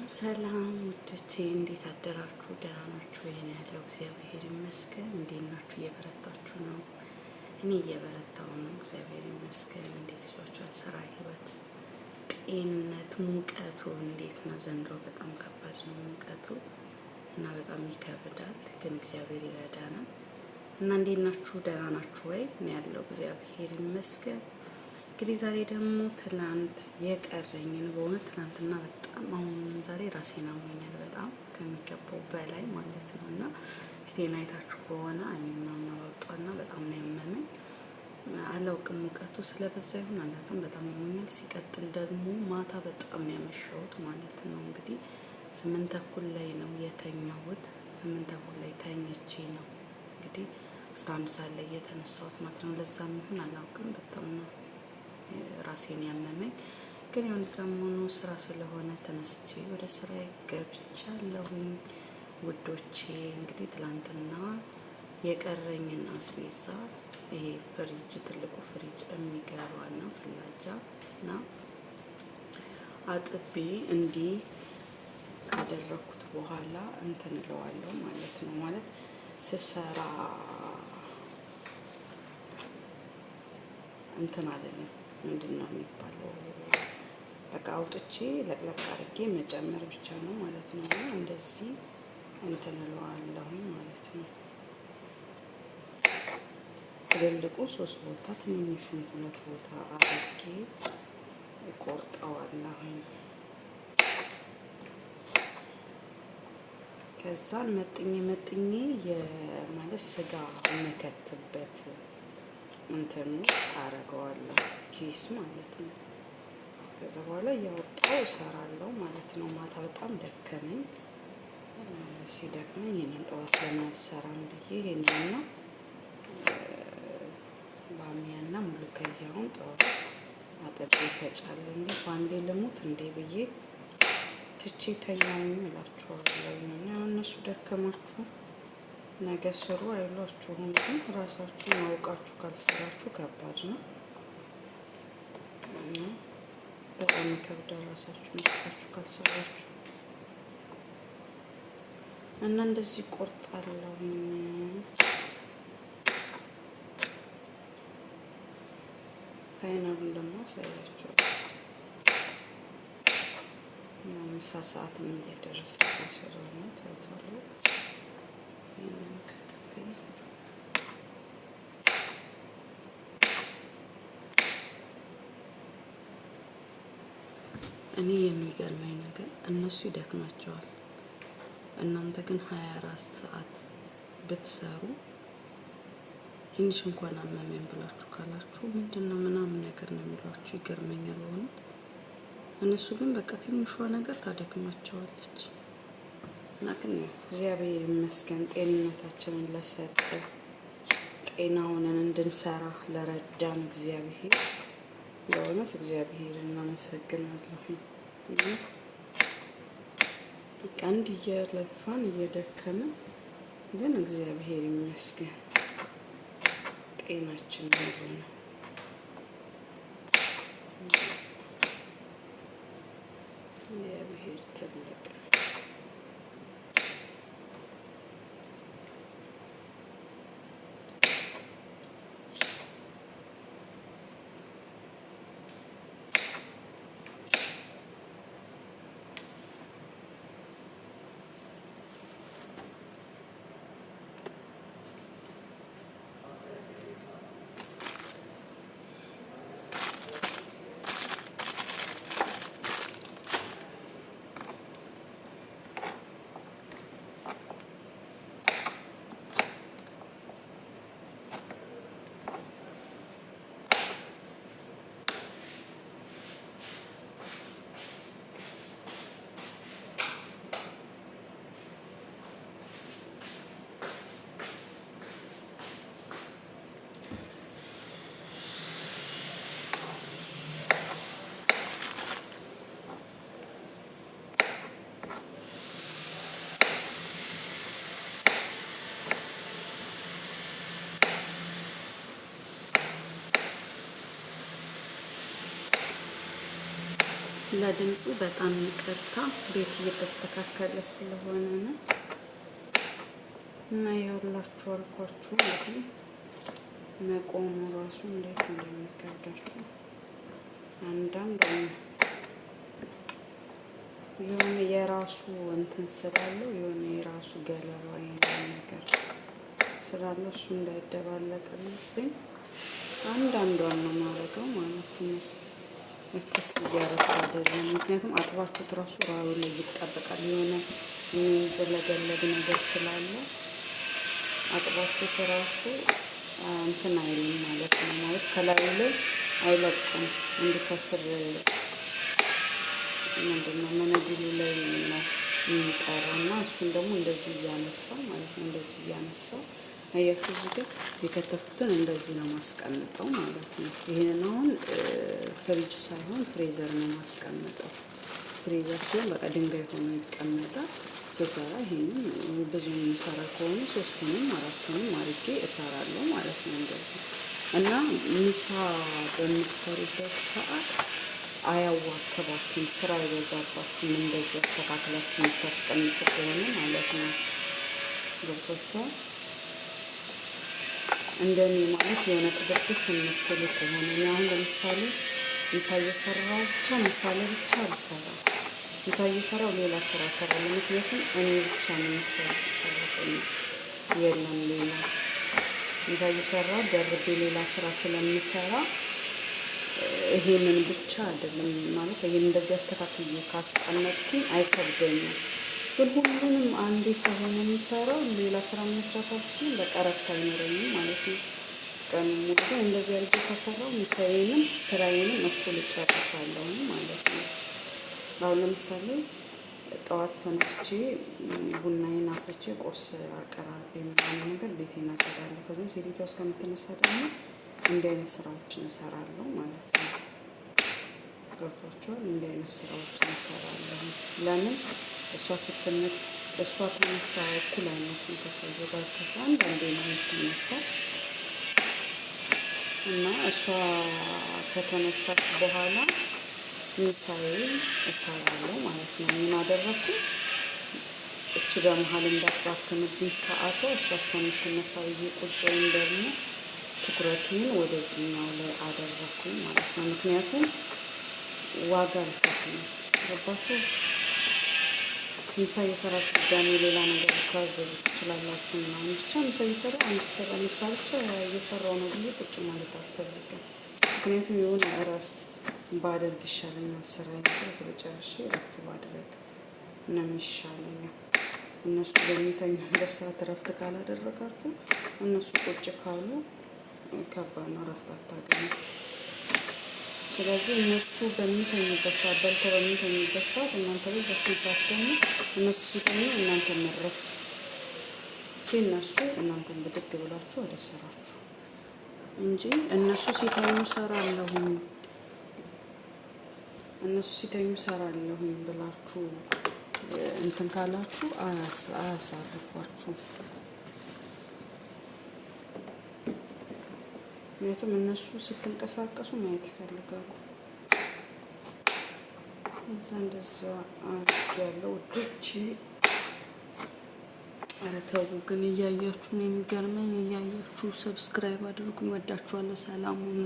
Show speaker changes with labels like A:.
A: ሰላም ውዶቼ፣ እንዴት አደራችሁ? ደህና ናችሁ? ይሄን ያለው እግዚአብሔር ይመስገን። እንዴት ናችሁ? እየበረታችሁ ነው? እኔ እየበረታው ነው፣ እግዚአብሔር ይመስገን። እንዴት ይዟችኋል? ስራ፣ ህይወት፣ ጤንነት፣ ሙቀቱ እንዴት ነው? ዘንድሮ በጣም ከባድ ነው ሙቀቱ እና በጣም ይከብዳል፣ ግን እግዚአብሔር ይረዳናል። እና እንዴት ናችሁ? ደህና ናችሁ ወይ? እኔ ያለው እግዚአብሔር ይመስገን። እንግዲህ ዛሬ ደግሞ ትላንት የቀረኝን በእውነት ትላንትና በጣም አሁን ዛሬ ራሴን አሞኛል በጣም ከሚገባው በላይ ማለት ነው። እና ፊቴን አይታችሁ ከሆነ አይኔ ምናምን አባብጧልና በጣም ነው ያመመኝ። አላውቅም ሙቀቱ ስለበዛ ይሁን አላውቅም፣ በጣም አሞኛል። ሲቀጥል ደግሞ ማታ በጣም ነው ያመሸሁት ማለት ነው። እንግዲህ 8:30 ላይ ነው የተኛሁት። 8:30 ላይ ተኝቼ ነው እንግዲህ 11 ሰዓት ላይ የተነሳሁት ማለት ነው። ለዛም ይሁን አላውቅም በጣም ነው ራሴን ያመመኝ። ግን የሆነ ሰሞኑ ስራ ስለሆነ ተነስቼ ወደ ስራ ገብቻለሁኝ። ውዶቼ እንግዲህ ትላንትና የቀረኝን አስቤዛ ይሄ ፍሪጅ ትልቁ ፍሪጅ የሚገባ ነው ፍላጃ እና አጥቤ እንዲህ ካደረኩት በኋላ እንትን እለዋለሁ ማለት ነው። ማለት ስሰራ እንትን አይደለም፣ ምንድን ነው የሚባለው? በቃ አውጥቼ ለቅለቅ አድርጌ መጨመር ብቻ ነው ማለት ነው። እና እንደዚህ እንትን እለዋለሁ ማለት ነው። ትልልቁ 3 ቦታ ትንንሹን 2 ቦታ አድርጌ እቆርጠዋለሁኝ። ከዛን መጥኜ መጥኜ የማለት ስጋ የምከትበት እንትን ውስጥ አደርገዋለሁ ኪስ ማለት ነው። ከዛ በኋላ እያወጣሁ እሰራለሁ ማለት ነው። ማታ በጣም ደከመኝ። ሲደክመኝ ይሄንን ጠዋት ለምን አልሰራም ብዬ ይሄንንና ባሚያና ሙሉከያውን ጠዋት አጥቤ እፈጫለሁ። እንዴ ባንዴ ልሙት እንዴ ብዬ ትቼ ተኛሁኝ እላችኋለሁ። እና እነሱ ደከማችሁ ነገ ስሩ አይሏችሁም፣ ግን ራሳችሁን አውቃችሁ ካልሰራችሁ ከባድ ነው። በጣም ይከብዳል ራሳችሁን አውቃችሁ ካልሰራችሁ። እና እንደዚህ ቆርጣለሁኝ። ፋይናሉን ደግሞ አሳያችኋለሁ። ያው ምሳ ሰዓትም እየደረሰ ስለሆነ ቶሎ ቶሎ ይሄንን ከትፌ እኔ የሚገርመኝ ነገር እነሱ ይደክማቸዋል፣ እናንተ ግን 24 ሰዓት ብትሰሩ ትንሽ እንኳን አመመኝ ብላችሁ ካላችሁ ምንድነው ምናምን ነገር ነው የሚሏችሁ። ይገርመኛል በእውነት። እነሱ ግን በቃ ትንሿ ነገር ታደክማቸዋለች። እና ግን እግዚአብሔር ይመስገን ጤንነታችንን ለሰጠ ጤናውንን እንድንሰራ ለረዳን እግዚአብሔር በእውነት እግዚአብሔር እናመሰግናለሁ። በቃ እንዲህ እየለፋን እየደከምን ግን እግዚአብሔር ይመስገን ጤናችን ሙሉ ነው። እግዚአብሔር ትልቅ ነው። ለድምፁ በጣም ይቅርታ፣ ቤት እየተስተካከለ ስለሆነ ነው። እና የሁላችሁ አልኳችሁ እንግዲህ መቆሙ ራሱ እንዴት እንደሚከብዳችሁ አንዳንድ የሆነ የራሱ እንትን ስላለው የሆነ የራሱ ገለባ ነገር ስላለው እሱ እንዳይደባለቅብኝ አንዳንዷን ነው ማድረገው ማለት ነው። ፍስ እያደረኩ አይደለም። ምክንያቱም አጥባችሁት ራሱ ራዩ ላይ ይጣበቃል። የሆነ የሚዝለገለግ ነገር ስላለ አጥባችሁት ራሱ እንትን አይልም ማለት ነው። ማለት ከላዩ ላይ አይለቅም። እንዲህ ከስር ምንድነው መነድሉ ላይ ነው የሚቀረው እና እሱን ደግሞ እንደዚህ እያነሳው ማለት ነው። እንደዚህ እያነሳው አያችሁ፣ እዚህ ጋር የከተፍኩትን እንደዚህ ነው ማስቀምጠው ማለት ነው። ይሄንን አሁን ፍሪጅ ሳይሆን freezer ነው ማስቀምጠው። Freezer ሲሆን በቃ ድንጋይ ሆኖ ይቀመጣል። ስሰራ ይሄንን ብዙ የምሰራ ከሆነ ሶስቱንም አራቱንም አድርጌ እሰራለሁ ማለት ነው። እንደዚህ እና ምሳ በምትሰሩበት ሰዓት አያዋክባችሁም፣ ስራ አይበዛባችሁም። እንደዚህ አስተካክላችሁ የምታስቀምጡ ከሆነ ማለት ነው። ገብቷችኋል? እንደኔ ማለት የሆነ ጥድፍድፍ የምትሉ ከሆነ እኔ አሁን ለምሳሌ ምሳ እየሰራሁ ብቻ ምሳ ለብቻ አልሰራም። ምሳ እየሰራሁ ሌላ ስራ እሰራለሁ። ምክንያቱም እኔ ብቻ ነው ሰራተኛ የለም ሌላ። ምሳ እየሰራሁ ደርቤ ሌላ ስራ ስለምሰራ ይሄንን ብቻ አይደለም ማለት ይሄን እንደዚህ አስተካክዬ ካስቀመጥኩኝ አይከብደኝም። ግን ሁሉንም አንዴ ከሆነ የምሰራው ሌላ ስራ መስራት አልችልም። በቃ እረፍት አይኖረኝም ማለት ነው። ቀኑን ሙሉ ግን እንደዚህ አድርጌ ከሰራው ምሳዬንም ስራዬንም እኩል እጨርሳለሁ ማለት ነው። አሁን ለምሳሌ ጠዋት ተነስቼ ቡናዬን አፍልቼ ቁርስ አቀራርቤ ምናምን ነገር ቤቴን አጸዳለሁ። ከዛ ሴትዮዋ እስከምትነሳ ደግሞ እንዲህ አይነት ስራዎችን እሰራለሁ ማለት ነው። ገብቷችኋል? እንዲህ አይነት ስራዎችን እሰራለሁ። ለምን እሷ ስትነት እሷ ተነስታ እኩል አይነሱም ከሰውየው ጋር። ከዛ አንዳንዴ ነው የምትነሳው እና እሷ ከተነሳች በኋላ ምሳዬን እሰራለሁ ማለት ነው። ምን አደረኩኝ? እቺ በመሀል እንዳትባክንብኝ ሰዓቷ እሷ እስከምትነሳ ብዬ ቁጭ ወይም ደግሞ ትኩረቴን ወደዚህኛው ላይ አደረኩኝ ማለት ነው። ምክንያቱም ዋጋ አልከፍልም። ገባችሁ? ምሳ እየሰራችሁ ድጋሜ ሌላ ነገር ልታዘዙ ትችላላችሁ ምናምን። ብቻ ምሳ እየሰራሁ አንድ ስራ ምሳ ብቻ እየሰራሁ ነው ብዬ ቁጭ ማለት አልፈልግም። ምክንያቱም የሆነ እረፍት ባደርግ ይሻለኛል። ስራዬን ቶሎ ቶሎ ጨርሼ እረፍት ባደርግ ነው የሚሻለኛል። እነሱ በሚተኙበት ሰዓት እረፍት ካላደረጋችሁ እነሱ ቁጭ ካሉ ከባድ ነው፣ እረፍት አታገኙም። ስለዚህ እነሱ በሚተኙበት ሰዓት በልተው በሚተኙበት ሰዓት እናንተ በዛችን ሰዓት ደግሞ እነሱ ሲተኙ እናንተ መረፍ፣ ሲነሱ እናንተን ብድግ ብላችሁ ወደ ስራችሁ እንጂ እነሱ ሲተኙ ሰራለሁኝ እነሱ ሲተኙ ሰራለሁኝ ብላችሁ እንትን ካላችሁ አያሳርፏችሁም። ምክንያቱም እነሱ ስትንቀሳቀሱ ማየት ይፈልጋሉ። እዛ እንደዛ አድርጌያለሁ ውዶቼ። ኧረ ተው ግን እያያችሁ ነው የሚገርመኝ። እያያችሁ subscribe አድርጉኝ። ወዳችኋለሁ። ሰላም ሁኑ።